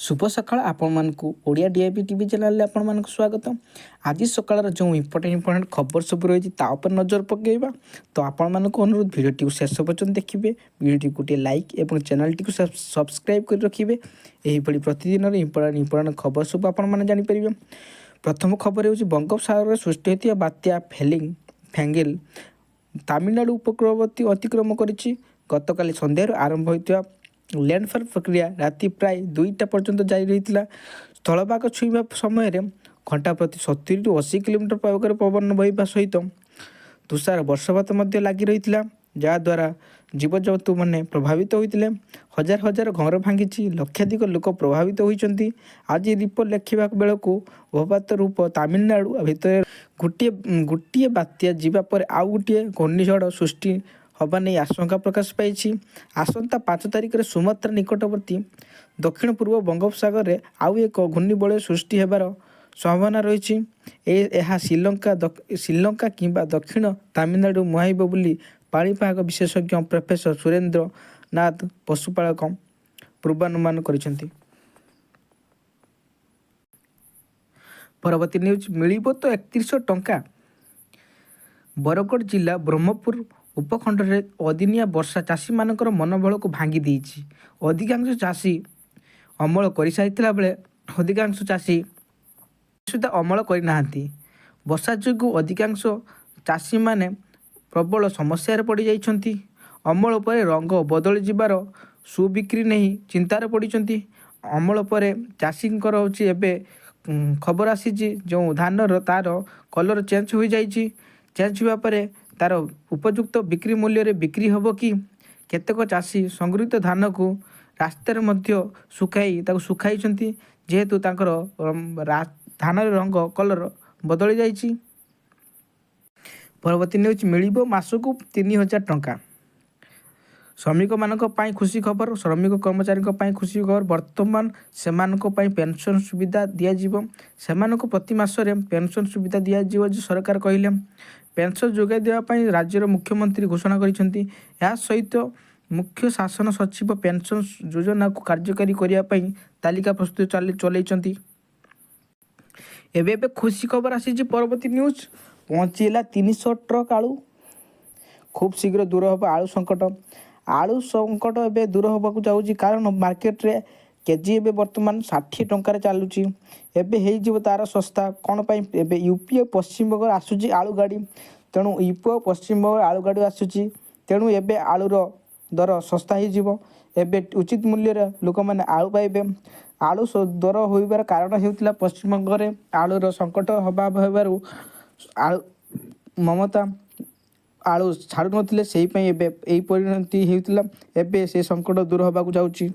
ଶୁଭ ସକାଳ ଆପଣମାନଙ୍କୁ। ଓଡ଼ିଆ ଡିଆଇପି ଟିଭି ଚ୍ୟାନେଲରେ ଆପଣମାନଙ୍କୁ ସ୍ୱାଗତ। ଆଜି ସକାଳର ଯେଉଁ ଇମ୍ପୋର୍ଟାଣ୍ଟ ଇମ୍ପୋର୍ଟାଣ୍ଟ ଖବର ସବୁ ରହିଛି, ତା ଉପରେ ନଜର ପକାଇବା। ତ ଆପଣମାନଙ୍କୁ ଅନୁରୋଧ, ଭିଡ଼ିଓଟିକୁ ଶେଷ ପର୍ଯ୍ୟନ୍ତ ଦେଖିବେ, ଭିଡ଼ିଓଟିକୁ ଗୋଟିଏ ଲାଇକ୍ ଏବଂ ଚ୍ୟାନେଲଟିକୁ ସବସ୍କ୍ରାଇବ୍ କରି ରଖିବେ। ଏହିଭଳି ପ୍ରତିଦିନର ଇମ୍ପୋର୍ଟାଣ୍ଟ ଇମ୍ପୋର୍ଟାଣ୍ଟ ଖବର ସବୁ ଆପଣମାନେ ଜାଣିପାରିବେ। ପ୍ରଥମ ଖବର ହେଉଛି, ବଙ୍ଗୋପସାଗରରେ ସୃଷ୍ଟି ହୋଇଥିବା ବାତ୍ୟା ଫେଙ୍ଗିଲ୍ ତାମିଲନାଡ଼ୁ ଉପକୂଳବର୍ତ୍ତୀ ଅତିକ୍ରମ କରିଛି। ଗତକାଲି ସନ୍ଧ୍ୟାରୁ ଆରମ୍ଭ ହୋଇଥିବା ଲ୍ୟାଣ୍ଡଫଲ୍ ପ୍ରକ୍ରିୟା ରାତି ପ୍ରାୟ 2ଟା ପର୍ଯ୍ୟନ୍ତ ଜାରି ରହିଥିଲା। ସ୍ଥଳଭାଗ ଛୁଇଁବା ସମୟରେ ଘଣ୍ଟା ପ୍ରତି 70ରୁ 80 କିଲୋମିଟର ବେଗରେ ପବନ ବହିବା ସହିତ ତୁଷାର ବର୍ଷପାତ ମଧ୍ୟ ଲାଗି ରହିଥିଲା, ଯାହାଦ୍ୱାରା ଜୀବଜନ୍ତୁମାନେ ପ୍ରଭାବିତ ହୋଇଥିଲେ। ହଜାର ହଜାର ଘର ଭାଙ୍ଗିଛି, ଲକ୍ଷାଧିକ ଲୋକ ପ୍ରଭାବିତ ହୋଇଛନ୍ତି। ଆଜି ରିପୋର୍ଟ ଲେଖିବା ବେଳକୁ ଅବପାତ ରୂପ ତାମିଲନାଡ଼ୁ ଭିତରେ ଗୋଟିଏ ଗୋଟିଏ ବାତ୍ୟା ଯିବା ପରେ ଆଉ ଗୋଟିଏ ଘୂର୍ଣ୍ଣିଝଡ଼ ସୃଷ୍ଟି ହେବା ନେଇ ଆଶଙ୍କା ପ୍ରକାଶ ପାଇଛି। ଆସନ୍ତା 5 ତାରିଖରେ ସୁମାତ୍ରା ନିକଟବର୍ତ୍ତୀ ଦକ୍ଷିଣ ପୂର୍ବ ବଙ୍ଗୋପସାଗରରେ ଆଉ ଏକ ଘୂର୍ଣ୍ଣିବଳୟ ସୃଷ୍ଟି ହେବାର ସମ୍ଭାବନା ରହିଛି। ଏହା ଶ୍ରୀଲଙ୍କା ଶ୍ରୀଲଙ୍କା କିମ୍ବା ଦକ୍ଷିଣ ତାମିଲନାଡ଼ୁ ମୁହାଁଇବ ବୋଲି ପାଣିପାଗ ବିଶେଷଜ୍ଞ ପ୍ରଫେସର ସୁରେନ୍ଦ୍ର ନାଥ ପଶୁପାଳକ ପୂର୍ବାନୁମାନ କରିଛନ୍ତି। ପରବର୍ତ୍ତୀ ନ୍ୟୁଜ୍, ମିଳିବ ତ 3100 ଟଙ୍କା? ବରଗଡ଼ ଜିଲ୍ଲା ବ୍ରହ୍ମପୁର ଉପଖଣ୍ଡରେ ଅଦିନିଆ ବର୍ଷା ଚାଷୀମାନଙ୍କର ମନୋବଳକୁ ଭାଙ୍ଗି ଦେଇଛି। ଅଧିକାଂଶ ଚାଷୀ ଅମଳ କରିସାରିଥିଲା ବେଳେ ଅଧିକାଂଶ ଚାଷୀ ସୁଦ୍ଧା ଅମଳ କରିନାହାନ୍ତି। ବର୍ଷା ଯୋଗୁଁ ଅଧିକାଂଶ ଚାଷୀମାନେ ପ୍ରବଳ ସମସ୍ୟାରେ ପଡ଼ିଯାଇଛନ୍ତି। ଅମଳ ପରେ ରଙ୍ଗ ବଦଳିଯିବାର ସୁବିକ୍ରି ନେଇ ଚିନ୍ତାରେ ପଡ଼ିଛନ୍ତି। ଅମଳ ପରେ ଚାଷୀଙ୍କର ହେଉଛି ଏବେ ଖବର ଆସିଛି, ଯେଉଁ ଧାନର ତା'ର କଲର୍ ଚେଞ୍ଜ ହୋଇଯାଇଛି। ଚେଞ୍ଜ ହେବା ପରେ ତା'ର ଉପଯୁକ୍ତ ବିକ୍ରି ମୂଲ୍ୟରେ ବିକ୍ରି ହେବ କି? କେତେକ ଚାଷୀ ସଂଗୃହୀତ ଧାନକୁ ରାସ୍ତାରେ ମଧ୍ୟ ଶୁଖାଇ ତାକୁ ଶୁଖାଇଛନ୍ତି, ଯେହେତୁ ତାଙ୍କର ଧାନର ରଙ୍ଗ କଲର୍ ବଦଳି ଯାଇଛି। ପରବର୍ତ୍ତୀ ନ୍ୟୁଜ୍, ମିଳିବ ମାସକୁ 3000 ଟଙ୍କା। ଶ୍ରମିକମାନଙ୍କ ପାଇଁ ଖୁସି ଖବର। ଶ୍ରମିକ କର୍ମଚାରୀଙ୍କ ପାଇଁ ଖୁସି ଖବର। ବର୍ତ୍ତମାନ ସେମାନଙ୍କ ପାଇଁ ପେନସନ୍ ସୁବିଧା ଦିଆଯିବ। ସେମାନଙ୍କୁ ପ୍ରତି ମାସରେ ପେନସନ୍ ସୁବିଧା ଦିଆଯିବ ଯେ ସରକାର କହିଲେ। ପେନସନ୍ ଯୋଗାଇ ଦେବା ପାଇଁ ରାଜ୍ୟର ମୁଖ୍ୟମନ୍ତ୍ରୀ ଘୋଷଣା କରିଛନ୍ତି। ଏହା ସହିତ ମୁଖ୍ୟ ଶାସନ ସଚିବ ପେନସନ୍ ଯୋଜନାକୁ କାର୍ଯ୍ୟକାରୀ କରିବା ପାଇଁ ତାଲିକା ପ୍ରସ୍ତୁତ ଚଲେଇଛନ୍ତି। ଏବେ ଏବେ ଖୁସି ଖବର ଆସିଛି। ପରବର୍ତ୍ତୀ ନ୍ୟୁଜ୍, ପହଞ୍ଚିଲା 300 ଟ୍ରକ୍ ଆଳୁ। ଖୁବ୍ ଶୀଘ୍ର ଦୂର ହେବ ଆଳୁ ସଙ୍କଟ। ଆଳୁ ସଙ୍କଟ ଏବେ ଦୂର ହେବାକୁ ଯାଉଛି, କାରଣ ମାର୍କେଟରେ କେଜି ଏବେ ବର୍ତ୍ତମାନ 60 ଟଙ୍କାରେ ଚାଲୁଛି। ଏବେ ହେଇଯିବ ତା'ର ଶସ୍ତା। କ'ଣ ପାଇଁ? ଏବେ ୟୁପି ଓ ପଶ୍ଚିମବଙ୍ଗରେ ଆସୁଛି ଆଳୁ ଗାଡ଼ି। ତେଣୁ ୟୁପି ଓ ପଶ୍ଚିମବଙ୍ଗ ଆଳୁ ଗାଡ଼ି ଆସୁଛି, ତେଣୁ ଏବେ ଆଳୁର ଦର ଶସ୍ତା ହେଇଯିବ। ଏବେ ଉଚିତ ମୂଲ୍ୟରେ ଲୋକମାନେ ଆଳୁ ପାଇବେ। ଆଳୁ ଦର ହୋଇବାର କାରଣ ହେଉଥିଲା, ପଶ୍ଚିମବଙ୍ଗରେ ଆଳୁର ସଙ୍କଟ ହେବାରୁ ଆଳୁ ମମତା ଆଳୁ ଛାଡ଼ୁନଥିଲେ। ସେଇପାଇଁ ଏବେ ଏହି ପରିଣତି ହେଉଥିଲା। ଏବେ ସେ ସଙ୍କଟ ଦୂର ହେବାକୁ ଯାଉଛି।